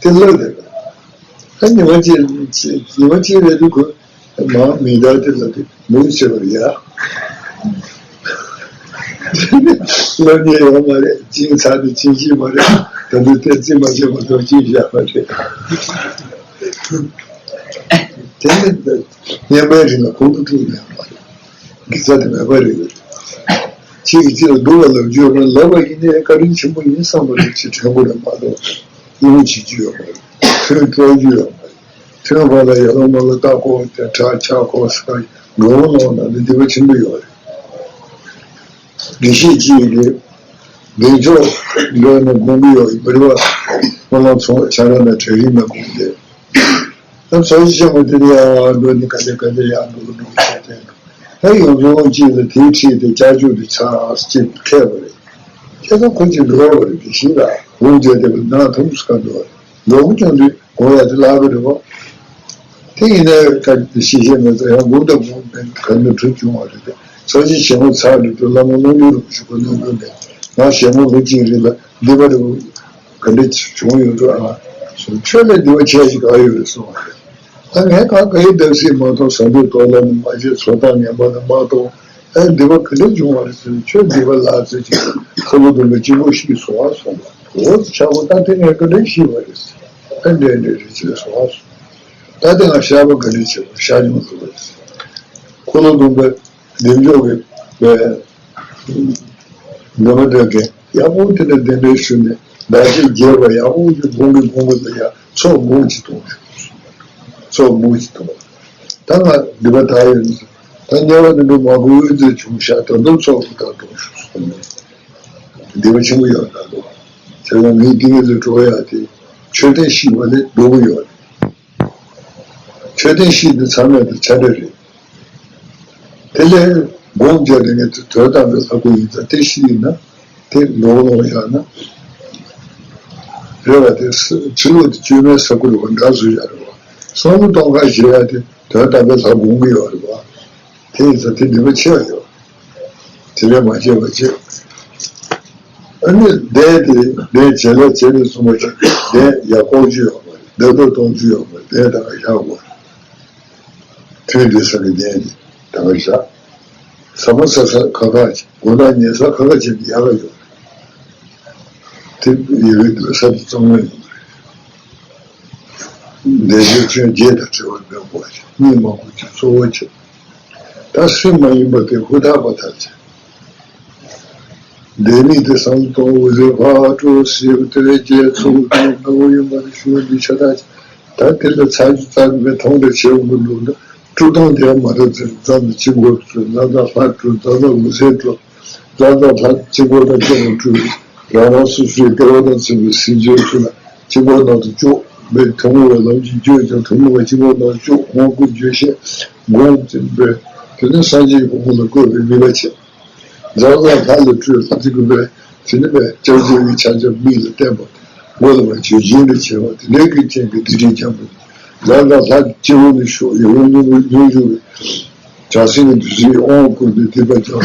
དེ་ལོས་རེད། ད་ཉི་མ་གཅིག་ཉི་མ་གཅིག་རེད་དུས་ཁོ། མང་མི་འདྲ་དེ་ལ་དེ་མུ་བྱེད་པར་ཡ། སློབ་གཉེར་ཡོད་མ་རེད། གཅིན་ཚ་ནི་གཅིན་གཅིན་མ་རེད། ད་དུང་བསྟན་རྩིས་མ་བྱས་མ་གཏོགས་གཅིན་བཞག་མ་རེད། དེ་ནི་སྔོན་མའི་རིང་ལ་ཁོང་ཁྲོ་ཐུག་ཡོད་མ་རེད། དགེ་རྩ་དེ་མེད་པ་རེད། གཅིག་གིས་གཅིག་ལ་སྡུག་པ་ལབ་རྒྱུ་ཡོད་པ་ལབ་པ་ཡིན་ནའི་བཀའ་དྲིན་ཆེན་པོ་ཡིན་བསམ་པ་རེད། ཅིག་དྲན་དགོས་རེད་མ་གཏོགས་རླུང་བྱེད་རྒྱུ་ཡོད་མ་རེད། ཐོན་སྤྲོ་རྒྱུ་ཡོད་མ་རེད། ཐོན་པ་ལ་ཡར་ལོང་མར་ལོང་ལྟ་དགོས་ཏེ་ཁྲག་ཆགས་དགོས་ཟེར་བ་འགྲོ་འོང་ལོང་ན་ནི་སྡིག་པ་ཆེན་པོ་ཡོད་རེད། དགེ་བཤེས་ཀྱིས་རེད། བདེ་མཆོག་འགྲོ་ནས་དགོངས་ཀྱི་ཡོད་རེད། མི་རེ་བ་སྨོན་ལམ་ཚོགས་ཆ་ར་ན་གྲལ་རིམ་ན་དགོངས་ཏེ། ད་ཚོགས་ཀྱི་ཆེན་མོ་དེ་ནས་ཡར་འགྲོ་ནས་ག་ལེ་ག་ལེ་ཡར་འགྲོ་འགྲོ་བྱས་ཏེ། ད་ཡོངས་རྫོགས་གཅིག་ལ་དེའི་ཁྲིད་དེ་ལྕགས་ཀྱུ་དེ་ཆགས་ཅིག་ཁེལ་བ་རེད། ཁྱེད་ཚོ་ཁོ་ཅིག་འགྲོ་བ་རེད། དེ་བཞིན་ལ་འོང་བྱས་ཏེ་ན་ཐུམ་སུ་ག་འགྲོ་བ་རེད། འགྲོ་གི་ཀྱང་དུས་འོང་ཡ་དེ་ལྷག་གི་རེད་བ། དེ་ཡིན་ནའི་ག་དེ་ཤེས་བྱའི་མི་ཚོ་ཡང་འགུམ་དང་འགུམ་མེད་ག་ནས་གྲུབ་བྱུང་བ་རེད་དེ། ཚོགས་ཀྱི་ཆེན་མོ་ཚར་རེད་དུ་བླ་མ་ཀློང་ཆེན་རིན་པོ་ཆེ་ཁོ་ནས་འགྲོ་ནས་ང་ཞལ་ངོ་ལོ་གཅིག་རིང་ལ་འདི་པ་རེད། ག་འདྲ་ཅིག་བྱུང་ཡོད་འགྲོ་ཨ། སོང་ཆོས་ལས་འདི་བ་ཆེ་ཞིག་ག་ཡོད་རེད་གསུངས་པ་རེད། ད་ངས་གང་ག་ཡི་བརྡབ་གསིག་མ་གཏོགས་ཟ་འདོད་ལྟོགས་ལ་ནི་མ་བྱེད་ཚོགས་བདག་ངན་པ་ནི་མ་གཏོགས་ཨེ་འདི་བ་ག་འདྲ་བྱུང་བ་རེད་ཟེར་ནས་ཆོས་འདི་བ་ལ་ཚོད་ཅིག་འཁོར་ལོ་སྡོམ་པའི་སྤྱི་བོ་ཞིག་གསུང་བ་གསུངས་པ་འོ་ཆ་བོ་ད་དེ་ངས་ག་འདྲ་ཤེས་པ་རེད་ཟེར། ཨེ་འདྲ་འདྲ་རེད་ཅེས་གསུང་བ་གསུངས། ད་དེ་ང་ཤ་བ་ག་འདྲ་བྱེད་པ་ཤ་ཉུང་ཟེར་བ་རེད་ཟེར། འཁོར་ལོ་སྡོམ་པའི་བདེ་མཆོག་གི་བའི་འདོན་པ་འདོན་མཁན་ཡག་པོ་དེ་འདྲ་གདན་འདྲེན་ཞུས་ནས་བདག་གཅེས་རྒྱས་པ་ཡག་པོ་ཞིག་དགོངས་ཀྱི་དགོངས་པ་ལ་ཡ་ཚོགས་འབུམ་གཅིག་གཏོང་ཞུ། ཚོགས་འབུམ་གཅིག་གཏོང་། ད་ང་འདི་པ་ད་ཡོད་ནས་ད་དམྱལ་བ་འདི་འདྲ་མང་པོ་དབུས་འཛིན་བྱུང་ཤག་ད་དུང་ཚོགས་འབུམ་དག་གཏོང་ཞུ་གསུངས་ནས་འདི་པ་ཆེན་པོ་ཡོད་ད་དུང་དེ་ལ་མིའི་ཏིང་ངེ་འཛིན་སྤྲོ་ཡག་དེ་མཆོད་རྟེན་བཤིག་པ་ལས་སྡུག་པོ་ཡོད་རེད། མཆོད་རྟེན་བཤིག་དེ་ཚང་མས་དེ་ཆ་འདྲ་རེད། དེ་ལས་སྒོམ་བརྒྱབ་ནས་ངས་དོན་དམ་པའི་ལྷ་སྐུ་ཡིན་ཙང་དེ་བཤིག་ཡིན་ན་དེ་ལོག་ལོག་ཡང་ན་རེད་བ། དེ་ཕྱི་ལོགས་དེ་བཅོས་མའི་ས་ཁུ་རེད་བ། འདྲ་བཟོ་ཡ་རེད་བ། བསམ་བློ་གཏོང་ཁ་བྱེད་ཡ་དེ་དོན་དམ་པའི་ལྷ་སྒོམ་གི་ཡོད་རེད་བ། དེ་ཡིན་ཙང་དེ་ནུས་པ་ཆེ་བ་ཡོད། དེ་ལས་མ་བྱས་པ་བྱེད། ཨ་ནི་གདན་དེ་གདན་བྱེད་ལས་བྱེད་ནས་གསུངས་པ་ཅིག་གདན་ཡར་བཀོག་རྒྱུ་ཡོད་མ་རེད། བདག་ཏུ་གཏོང་རྒྱུ་ཡོད་མ་རེད། གདན་ད་ག་བཞག་དགོས་རེད། ཐུན་འདི་ས་གི་གདན་དེ་ད་ག་བཞག་ཟ་མ་ཟ་ས་ཁ་ཁ་ཅིག་དགོང་དག་ཉལ་ས་ཁ་ཁ་ཅིག་ཡག་ག་ཡོད་རེད། དེ་ཡོད་རེད་འདུག་ས་དེ་གཙང་མ་ཡོད་རེད། འདས་རྗེས་ཚུན་རྗེས་དང་བྲལ་བར་མི་འོང་བ་ཞིག་གཉིད་མ་ཁུག་ཅིག་གཙོ་བོ་བྱེད། ད་སེམས་མ་ཡིན་པ་དེ་ཧུར་ཐག་པ་ཐག་བྱེད། འདས་མི་དེ་བསམ་གཏོང་འོད་ཟེར་ཕར་སྤྲོ་ཟེར་བ་དེ་རྗེས་ཚུགས་དང་ནོར་ཡོད་པ་ནི་ཞུ་བ་འདི་ཆ་ཐག་བྱེད། ད་དེ་ལ་ཚར་གཅིག་ཙམ་མེད་མཐོང་འདྲ་བྱེད་འོང་གི་འདུག་ན་སྤྲོ་སྟངས་དེ་ཡང་མ་འདྲ་ཚེ་རྫ་ནི་ཅི་དགོས་སྤྲོ་རྫ་ཚ་ལྷ་སྤྲོ་རྫ་ཚ་འོད་ཟེར་སྤྲོ། ལ་དྭགས་ལྷ་གཅིག་པོ་དང་སྐྱེ་བ་སྤྲུལ། རང་རང་སོ་སོའི་སྐལ་བ་དང་མཚུངས་པའི་སྲིད་འབྱོར་ཚུལ་ལ་གཅིག་པོ་ནང་དུ་བཅུག་མི་ཐུན་མོང་བའི་ལམ་གྱིས་བརྗོད་ཀྱང་ཐུན་མོང་བ་གཅིག་པོ་ནང་དུ་བཅུག་དངོས་ཀུན་བརྗོད་བྱེད་སྒོམ་ཅིང་འབད། དེ་ནས་སངས་རྒྱས་ཀྱི་གོ་འཕང་ལ་བཀོད་པའི་མོས་པ་བྱེད། ཛ་ཛ་ལྷ་ལ་སྤྲུལ་ལྷ་གཅིག་པུ་འབད། དེ་ནས་འབད་སྐྱབས་རྗེ་ཡི་ཕྱག་རྒྱ་མིག་ལ་བསྟན་པ། མགོ་ལ་མ་བྱོན་སྦྱིན་དུ་བྱས་པ་དེ་ལས་ཀྱི་རྐྱེན་གྱིས་དེ་འདྲའི་འཇམ་པོ་ལ་ལ་ལྷ་སྤྱི་བོ་ནས་ཤོག་ཡོད་རུང་སྙུང་རུང་སྙུང་རུང་བའི་བྲག་སྲིན་གྱི་བདུད་རྩིའི་དབང་བསྐུར་ཏེ་དེ་པ་ཀྱང་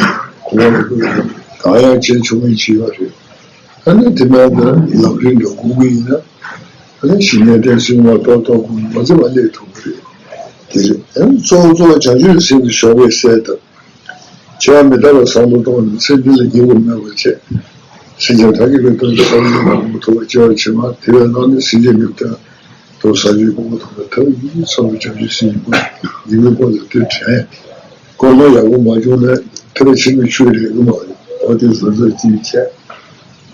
གོང་ལ་བཀོད་དེ་གང་ཡང་བྱས་ཆོག་མིན་བྱས་པ་རེད། ཨ་ནི་དེ་མ་ཡིན་ན་ལམ་རིམ་འགྲོ་དགོས་ཀྱི་ཡིན་ན་ཨ་ནི་ཞི་གནས་བརྟན་གསུམ་ལ་ཏོག་ཏོག་ཀུན་མ་བརྩི་བ་སླེབས་ཐུབ་ཀྱི་རེད། དེ་རེད། ཨ་ནི་གཙོ་བོ་གཙོ་བོ་བྱང་ཆུབ་སེམས་ཀྱི་ཞོགས་པའི་སྲས་དང་། འཆི་བ་མི་རྟག་པ་བསམ་བློ་གཏོང་ནས་ཚེ་འདི་ལ་སྙིང་པོ་མེད་པར་བྱས། སེམས་ཅན་ཐམས་ཅད་ཀྱི་དོན་དུ་བསམ་བློ་གཏོང་ཐུབ་པ་སྐྱེ་བ་ཕྱི་མ་དེ་བས་ལྷག་ནས་སེམས་ཅན་མི་རྟག་དོ་ས་ཆུའི་ཕུང་པོ་ཐོབ་པའི་ཐབས་ཡིན་བསམ་པའི་བྱང་ཆུབ་སེམས་ཀྱི་སྒོ་ནས་ཉིན་མོའི་སྐོར་ལ་དེ་དྲན། སྐོར་མ་ཡག་པོ་མ་བྱུང་ན་ཐེག་པ་ཆེན་པོའི་ཆོས་རེད་གི་མ་རེད། འོ་དེ་བཟོ་འདྲ་ཅིག་བྱས།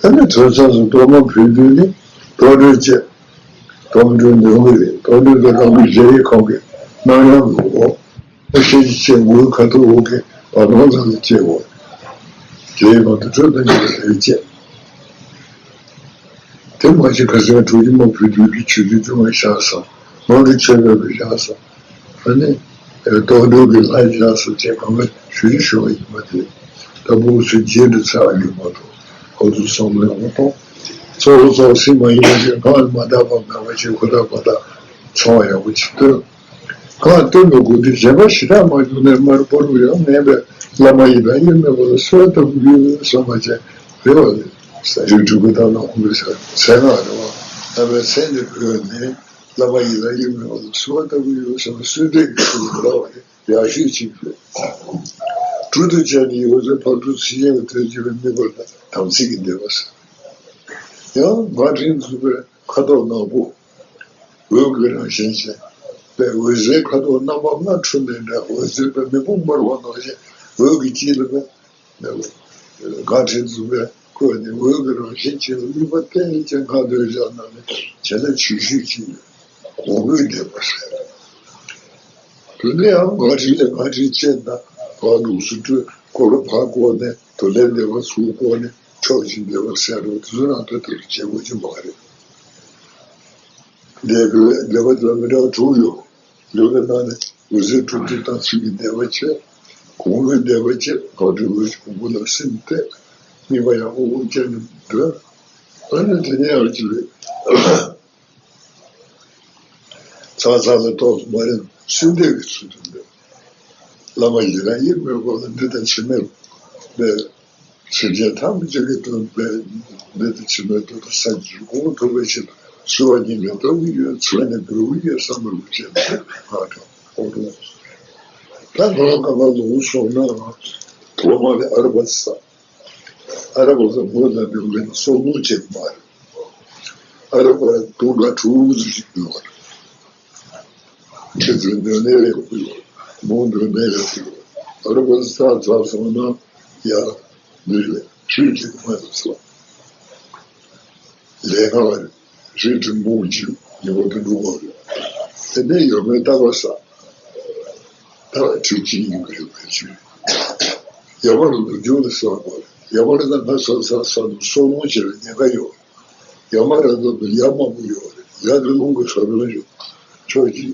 ད་ནི་དོན་ཚང་སུ་གཏོར་མ་ཕུལ་དུས་ནི་གཏོར་མགྲོན་བཅས། གཏོར་མགྲོན་ནི་འོ་རེད། གཏོར་མགྲོན་དུ་རང་གི་བཞེས་ཡིག་ཁང་གི་གནང་ཡག་ལུགས་འོ། ཨ་ཤེས་ཀྱི་ཆེ་མགོའི་ཁ་ཐུག་འོག་གི་བར་སྣང་ཙམ་ལ་སྐྱེ་བ། དེའི་མ་དུ་དྲོད་དང་ཉེ་བའི་ལས་བཅས། དེ་མ་ཕྱི་ཁ་སང་གྲོགས་ཀྱི་མ་བུ་དུས་ཀྱི་ཆུ་དུས་ཀྱི་མ་ཤ་ས་མང་དུ་ཆོད་པའི་བུ་ཤ་ས་ཨ་ནི་རྟོག་འགྲོ་གི་ལྷ་ཤ་ས་བཅས་གང་ག་ཞུ་རྒྱུ་ཞུ་བ་ཡིན་པ་དེ་ལྟ་བུ་ཚུ་རྗེས་འདི་ཚར་ཡོད་མ་གཏོགས་ཁོ་ཚོ་བསམ་བློ་ཡག་པོ་གཏོང་། གཙོ་བོ་གཙོ་བོ་སེམས་མ་ཡིན་པ་ཞིག་གང་ལ་མ་བརྟག་པ་མེད་པ་ཞིག་ཁོ་ཐག་ཁོ་ཐག་ཚང་བ་ཡག་པོ་ཅིག་སྟོན། གང་སྟོན་པའི་སྒོ་འདི་གཞན་པ་ཞེ་དྲག་མ་བྱུང་ནས་མར་པོ་རུ་ཡང་མེད་པའི་བླ་མ་ཡི་དམ་དབྱེར་མེད་པ་ལ་གསོལ་བ་བཏབ་དགོས་བསམ་པ་ཅན་རེ་བ་ལས་ས་ཡུལ་གྲུབ་པའི་དང་ལ་ཁོང་གི་ས་ཚལ་ང་རེ་བ་བླ་མའི་མཚན་ནས་བོས་ནས་བླ་མ་ཡི་དམ་དབྱེར་མེད་པ་ལ་གསོལ་བ་བཏབ་དགོས་བསམ་པའི་གསོལ་འདེབས་ཀྱི་ཚུལ་དུ་འབད་བ་ནི་ཡག་ཤོས་ཅིག་རེད། གྲུབ་ཏུ་བྱས་ནས་ཡོད་ཚེ་ཕག་གྲུ་ཚིག་གཞན་གྱི་དོན་བྱེད་པའི་དམིགས་པ་དང་དམ་ཚིག་གི་འདོད་པ་ཟེར། ཡང་ང་ཕྲན་མཛུབ་པའི་ཁ་དོག་ནག་པོ། འོད་ཀྱི་རང་བཞིན་ཅན། པའི་འོད་ཟེར་ཁ་དོག་རྣམ་པ་ལྔ་འཁྲུལ་མེད་འདྲ་འོད་ཟེར་པའི་མེ་དཔུང་འབར་བ་ནང་བཞིན་འོད་ཀྱི་དཀྱིལ་ལ་ང་ཕྲན་མཛུབ་པའི་ཁོ་ནི་འོད་ཀྱི་རང་བཞིན་ཅན་ལ་དམིགས་པ་གཏད་ཅིང་ཁ་འདོན་བཞག་ན་ནི་བྱས་ན་ཆོས་ཤུལ་གྱི་གོང་བུའི་བདེན་པ་ཟེར། དེ་ནས་ཡང་ང་ཕྲན་ལས་ང་ཕྲན་ཅན་དང་བག་ལུགས་སུ་སྤྲོས་འཁོར་ལོ་ཕར་བསྐོར་ནས་དུ་ལེན་བདེ་བ་ཚུར་བསྐོར་ནས་ཕྱོགས་ཀྱི་བདེ་བ་ཟེར་རོ་དེ་ཚོ་རང་ལྟ་ལྟར་བྱེད་དགོས་ཀྱི་མ་རེད། འདས་པའི་འདས་པ་དེ་ལ་མི་འདྲ་བ་དྲུག་ཡོད། འདས་པའི་ནང་ནས་འོད་ཟེར་དྲུག་ཅུ་དང་ཚིག་གི་བདེ་བ་བྱས། གོང་བུའི་བདེ་བ་བྱས་གང་དྲན་འོད་ཀྱི་ཕུང་པོ་ལ་སེམས་གཏད། དམིགས་པ་ཡག་པོ་དབུགས་བཅད་ནས་འདོན། ཨ་ནི་དེ་ནས་ཡང་ཅི་རེད། ཚ་ཚ་ལ་ཏོག་ཏུ་མ་རེད་གསོལ་འདེབས་ཀྱི་ཚུལ་དུ་འདོན། བླ་མ་ཡི་རང་ཡིད་མོས་པ་ལ་འདི་དང་ཕྱི་མའི་པའི་སེམས་ཅན་ཐམས་ཅད་ཀྱི་དོན་པའི་འདི་དང་ཕྱི་མའི་དོན་དུ་སངས་རྒྱས་གོང་ཐུབ་པའི་ཕྱིར་གསོལ་བ་སྙིང་ནས་བཏབ་ཀྱི་ཡོད་ཚུལ་ནས་འབུལ་གྱི་ཡོད་བསམ་པ་ལུགས་ཅན་ལ་ང་དང་ཨོ་རུ། ད་ང་གང་ག་ལོག་སོང་ན་ཐོག་མ་ལས་ཨ་ར་བ་ས། ཨ་ར་བ་ས་མོ་ལ་འདི་ལ་སོགས་ལུགས་ཅན་མ་རེད། ཨ་ར་བ་དུང་ག་གྲུ་ཞིག་ཡོད་རེད། ཁྱེད་ཚོས་འདོན་ནས་རེད་དགོས། མོ་འདོན་ནས་རེད་དགོས། ཨ་རོ་པ་ས་ཚ་སོང་ན་ཡ་འདི་རེད་ཆོས་ཀྱི་མ་རེད་སོ། ལས་ཀ་བ་རེད་རེད་དྲིན་པོ་གཅིག་ཉི་མ་དུ་འགྲོ་བ་རེད། དེ་ནས་ཡོད་མེད་ལྟ་བ་ས། ད་ཁྲིད་ཅིག་ཡིན་གྱི་རེད་པས་ཅིག་ཡ་མ་རུ་འགྲོ་རྒྱུ་ལ་སོགས་པ་ཡ་མ་རུ་ད་ང་ས་ས་ས་འདུག་སོགས་ལོང་བྱེད་ལ་ཉེན་ཁ་ཡོད། ཡ་མ་ར་ད་དུ་ཡ་མང་པོ་ཡོད་རེད། ཡ་དེ་རླུང་གི་ས་བོན་ཡོད། ཕྱོགས་གཅིག་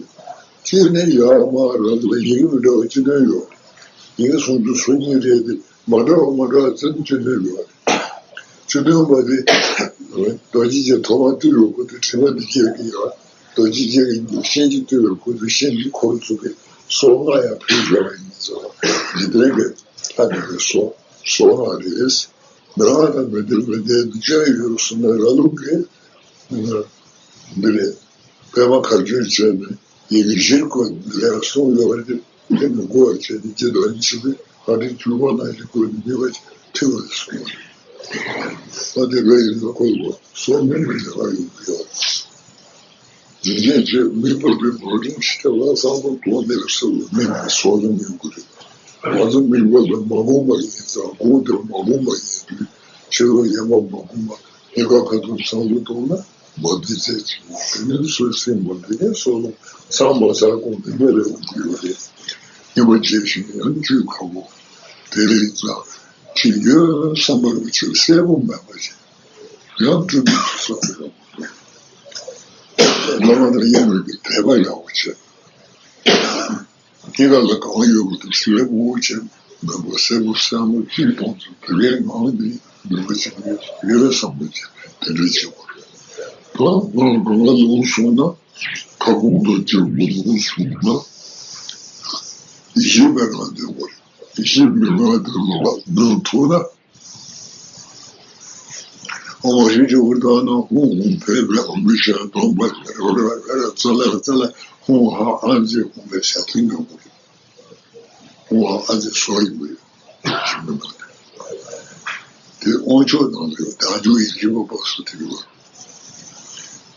གཅིག་ནས་ཡ་མ་ར་ད་ལ་ཡི་གེ་མི་འདྲ་བ་སྤྱི་དོན་ཡོད་རེད། ཡི་གེ་སུམ་ཅུ་སོ་གཉིས་རེད་དེ་མ་འདྲ་བ་མ་འདྲ་བ་ཙམ་སྤྱི་དོན་ཡོད་རེད། སྤྱི་དོན་པ་དེ་རྡོ་རྗེ་ཅན་ཐོག་མ་བཏུལ་བའི་སྐུ་དེ་དྲི་མ་འདི་སྐྱེ་གི་ཡོད། རྡོ་རྗེ་ཅན་གྱི་ཤན་གྱིས་བཏུལ་བའི་སྐུ་དེ་ཤན་གྱི་འཁོར་ཚུགས་པའི་སོ་ལྔ་ཡང་ཕུལ་བཞག་པ་ཡིན་ཙང་འཇིག་རྟེན་གྱི་ལྷ་དེ་གའི་སོ་སོ་ལྔ་རེད། མི་རང་དང་མི་འདིར་མི་འདས་འདུ་བྱ་ཡོད་གསུངས་ནས་ར་ལུག་གིས་འདི་རེད། པད་མ་ཁ་བསྒྱུར་བྱས་ནས་ཡི་གེ་བཞིར་བཀོད་འདི་ལས་གསུངས་ཡོད་པ་དེ་དེ་ནི་མགོ་བར་བྱས་ཏེ་ཇི་ལྟར་ཡིན་ཞུ་བས་ཧ་ཏི་ཐུལ་བ་ན་ཞིག་བཀོད་ནས་ནུས་པ་ཐུལ་བར་གསུངས། ཨ་དེ་རེ་ཡིན་ན་བཀོད་པ་སོགས་མིན་པའི་ལས་ཀ་ཡོང་གི་ཡོད། འཇིག་རྟེན་ཆོས་མི་སྤོབས་པའི་བག་རིམ་ཞིག་ལ་བསམ་བློ་གཏོང་ནས་སུ་མིག་གི་སོགས་ལ་མི་དགོས་རེད། ང་ཚོ་མིག་པ་ལ་མ་གོམས་པ་ཡིན་ཙང་དགོངས་དེར་མ་གོམས་པ་ཡིན་དུས་ཕྱི་ལོགས་ཡན་པ་མ་གོམས་པ་ཉེ་ཁ་ཁ་ཐུག་བསམ་བློ་གཏོང་ན་མ་བདེ་ཚད་ཅིག་དེ་ནི་སོ་སོའི་མ་བདེ་ནས་སོགས་ལ་ཚང་མ་ཚར་གོང་ནས་མེད་རེ་འོང་གི་ཡོད་རེད། ཉི་མ་བྱས་ཤིང་ཡང་བཅུད་ཁ་བོ་དེ་རེད་ཙང་ཁྱི་ཡོད་བསམ་པ་རུ་ཆོས་གསལ་པོ་མེད་པ་ཞིག་ཡང་སྤྲུལ་པའི་ཚུལ་བསམ་པ་རུ། བླ་མ་དང་དབྱེར་མེད་པའི་དད་པ་ཡག་པོ་བྱས། སྐྱེ་རྒ་ལ་གང་ཡོད་པ་དང་ཞི་བའི་དབང་བྱས་མོན་པ་སེར་པོ་སེར་མོ་གཅིག་མཐོང་ཚུལ་དེ་གའི་ངང་ནས་འདུལ་བ་བྱེད་ཀྱི་ཡོད་རེད་བསམ་པ་བྱས་དེ་འདྲ་བྱེད་དགོས་རེད། ད་ང་གང་ལ་ལོག་སོང་ན། ཁ་སྐོང་དང་སྐྱེ་བོ་ལོག་སོང་ན། ཡིད་བཞིན་པའི་ངང་དུ་འགྲོ་དགོས་རེད། ཡིད་བཞིན་པའི་ངང་དུ་ལོག་པ་འདོན་ཐུབ་ན། ཨོཾ་ཨ་ཞེ་ཇོ་བོ་དྷ་ན་ཧཱུྃ། ཧཱུྃ་ཕཊ་ཕཊ་ཨོཾ་རི་ཤ་དོམ་པ་ཧེ་ར་ཧེ་ར་ཧེ་ར་ཙ་ལ་ཙ་ལ་ཧཱུྃ་ཧ་ཨ་ཛི་ཧཱུྃ་ཕཊ་ཞབས་བརྟན་འདོན་དགོས་རེད། ཧཱུྃ་ཧ་ཨ་ཛི་སོགས་ཡིན་པ་ཡོད། ཞིག་མི་འདུག་དེ་དབང་ཆོག་དང་ལས་བདག་འཇུག་ཡིད་བཞིན་པ་པ་སུ་དེ་ཡོད།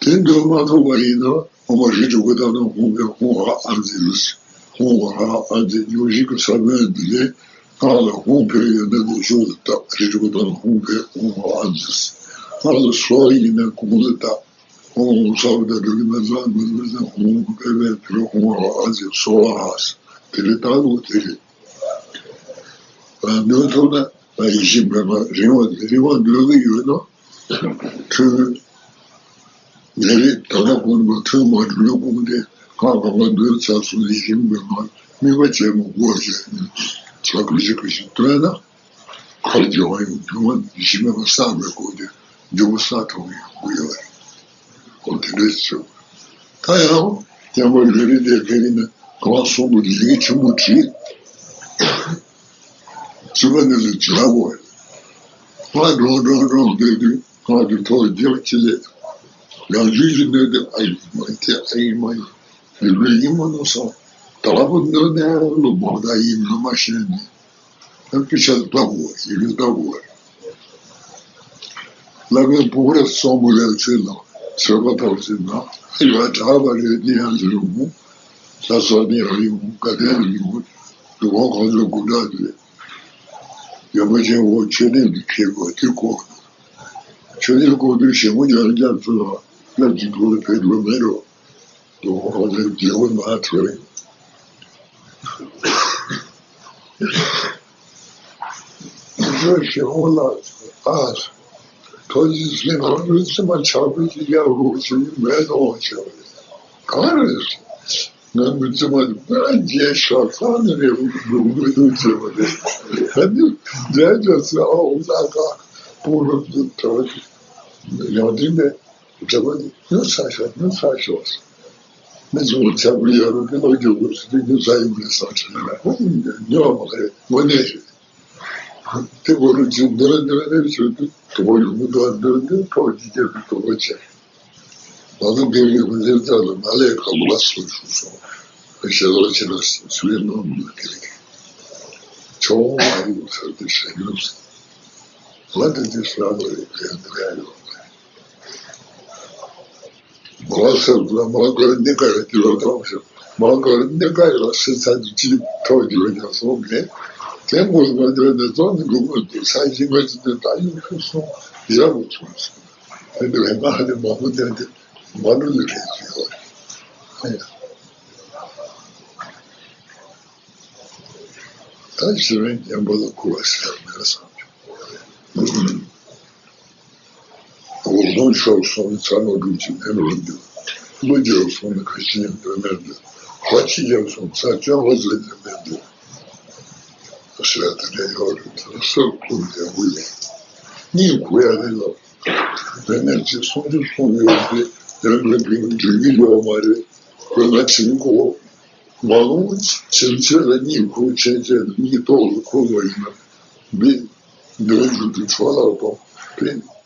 དེ་འདོན་མ་ཐུབ་པ་ཡིན་ན། ཨོཾ་ཨ་ཞེ་ཇོ་བོ་དྷ་ན་ཧཱུྃ་ཕཊ་ཧཱུྃ་ཧ་ཨ་ཛི་ལུས། ཧཱུྃ་ཧ་ཨ་ཛི་ཉུང་ཞིག་གི་ས་བོན་འདི་ལས་ངག་ལ་ཧཱུྃ་ཕཊ་ཡོད་ན་དེ་ཤོག་ལ་བཏགས། ཨ་ཞེ་ཇོ་བོ་དྷ་ན་ཧཱུྃ་ཕཊ་ཧཱུྃ་ཧ་ཨ་ཛི། ངག་ལ་སོགས་ཡིན་ན་གོང་ལ་བཏགས། ཧཱུྃ་ཧཱུྃ་ས་བ་ད་དུ་ལི་མ་ཛ་མ་ཛ་ཧཱུྃ་ཕཊ་ཕཊ་ཧཱུྃ་ཧ་ཨ་ཛི་སྭཱ་ཧཱ། དེ་ལས་བཏགས་ལོ་དེ་རེད། འདོན་ཐུབ་ན་ཡིད་བཞིན་པའི་ངང་རིང་བ་རིང་བ་འདོན་གྱི་ཡོད་ན། ཁྱོད་ལས་རེད། ད་ལྟ་དགོངས་པ་ཐོན་མ་འགྲོ་ལ་དགོངས་ཏེ་ཁ་གང་ག་འདོན་ཚར་སོང་། ཡིད་བཞིན་པའི་ངང་དམིགས་པ་བྱས་མ་དགོས་ཞེས་ཚ་གི་ཞིག་གི་ཞིག་བཏོན་ན། ཁར་སྦྱོར་བ་ཡང་སྦྱོར་བ་ཡིད་བཞིན་པའི་ངང་བསགས་པའི་སྒོ་ནས་འཇུག་པ་བསགས་ཐུབ་ཀྱི་ཡོང་གི་ཡོད་རེད། ཁོང་དེ་འདྲས་བྱུང་། ད་ཡང་སྐྱེ་བོ་ལས་རིགས་དེ་ག་ཡིན་ན་གང་གསུང་གི་ལས་ཆེན་པོ་བྲིས། བཙུན་པ་འདི་ལ་བྱ་དགོས། ང་འགྲོ་འགྲོ་འགྲོ་འདོད་དུས་ང་འདི་ཐོག་རྒྱབ་ཅི་ལས། ཡང་རྒྱུད་ཀྱི་གནད་དུ་ཨ་ཡིན་མ་ཡིན་ཏེ་ཨ་ཡིན་མ་ཡིན། ཡིན་མིན་ཡིན་མིན་ནོ་སོང་། ད་ལ་པོ་འདི་ནས་ལོ་མང་ད་ཡིན་ནོ་མ་ཤེས་ནས། ཡང་སྐད་ཆ་ལ་ལྟ་དགོས། ཡིན་ལུགས་ལྟ་དགོས། བླ་མའི་བུ་ར་གཙང་པོ་ལས་ཚེ་ལ་ཚོད་པ་ཐོབ་ཟིན་ན་ཡོད་གྲགས་པ་རེད། འདི་ཡང་ལུས་མོ་ལ་སོགས་ནི་ཡང་ཡིན་མོ་ག་དེ་ཡང་ཡིན་མོ་དུ་བ་གང་ལ་དགུ་འདྲ་དེ་ཡོན་པོ་ཆེན་འོ་མཆོད་རྟེན་དུ་ཁེལ་དགོས། དེ་གོ་མཆོད་རྟེན་བསྐོར་དུས་ཞལ་ངོ་རྒྱ་རྒྱ་ཚུལ་ལ་སླར་གྱི་འགྲོ་ལ་ཕེབས་འགྲོ་མེད་རོ། དུ་བ་གང་ལ་རྒྱལ་པོ་མ་ཐོས། ཁྱོད་ཞེ་བོ་ལ་ཨ། ཐོ་ཅི་སེ་ང་རང་ཚོའི་ཙི་མ་ཆགས་པའི་ཅི་ཡག་རུ་ཅི་མེད་དོ་ཆེ་བ་རེད། གང་རེད། ང་མི་ཙི་མ་དེ་པེ་ར་རྒྱས་ཤ་ཁ་ནི་རེད། འུ་འུ་འུ་ཅེ་བ་རེད། ད་ནི་རྒྱས་རྒྱས་སེ་ཨ་འུ་ལ་ཀ་པུ་རུ་ཏུ་ཐོ་ཅི་ཡང་དེ་ནས། འདྲ་བ་ནི་ཉོ་ཚར་ཤོག་ཉོ་ཚར་ཤོག་མི་ཚོ་ཆག་པའི་ཡ་རུ་ཀི་ལོ་རྒྱུ་དགོས་སུ་དེ་ཉོ་ཚར་ཡིན་པའི་ས་ཁྲ་ལ་ཁོ་ཉོ་མ་ཁ་རེད། དངོས་གནས་རེད། དེ་གོ་རུ་ཅི་འདི་ར་འདི་ར་འདི་ར་ཆོད་དུ་དུ་བ་ཡོང་གི་འདུག་འདི་ར་འདི་ར་ཐོག་ཅི་རྒྱབ་ཀྱི་དུ་བ་ཆེ། ང་ཚོ་དགེ་རྒན་ཁོ་ཚོའི་རྩ་ལ་མ་ལས་ཁ་ལོ་བ་སོ་ཞུ་སོང་། ཞེ་ལོ་ཆེ་ལོ་སུའི་ནང་མི་དགེ་རྒན་ཆོག་མ་ཡོང་ས་དེ་ཤ་ཡོང་ས། ང་དེ་དུས་སུ་རང་ལ་རེ་ཕན་ཐོགས་ཡ་ཡོད་མ་རེད། མ་ལ་སེར་ལ་མ་ལ་གར་ནི་ག་ཡ་ཀི་ལོ་ཏོག་ཞིག་མ་ལ་གར་ནི་ག་ཡ་ལ་སི་ཚ་ཅི་ཅི་ཐོག་ཅི་ལ་ཀྱང་སོང་ནས་དེ་མགོ་མ་འདྲ་ནས་ཙོང་ནི་གུ་མ་དུ་ས་ཡི་མ་ཅི་དེ་ད་ཡུ་ཤུ་སོང་ཡ་མོ་ཚོང་སོང་། དེ་འདྲ་ལས་མ་ཧ་ནི་མ་མོ་དེ་དེ་མ་ནུ་ལི་རེ་ཅི་ཡོད་རེད། ད་ཞི་བའི་གཉེན་པོ་ལ་གུས་པ་ཟེར་མེད་བསམ་བྱུང་། འོག་རྫོང་ཤོར་སོང་ཚ་ནོ་སྒྲུབ་ཀྱི་མེད་རུ་འདུག་ལོ་རྒྱབ་སོང་ན་ཁ་ཆེ་ཉམས་དོན་མེད་འདུག་ཧ་ཅི་རྒྱབ་སོང་ཚ་སྐྱོན་ཧ་ཟེར་ཉམས་མེད་འདུག་ཟེར་དེ་འདྲ་ཡོད་རེད། དེ་ལ་སོགས་ཀུན་ལྡན་དབུ་ཡོད་གཉིད་ཁུག་ཡ་རེད་ལ། དེ་ནས་ཅི་སོང་ཅི་སོང་ཡོད་རེད། དེ་ལ་འགྲིག་གི་ཡོད་མ་རེད། དེ་ལ་དྲིན་གོ་མ་ལོང་ཕྱིན་ཆད་ལ་གཉིད་ཁུག་ཕྱིན་ཆད་ལ་གཉིད་ཐོག་ལ་ཁུག་པ་ཡིན་ན་འདི་འདོན་རྒྱུ་དུ་འཕྲོ་བརླག་གཏོང་དེ་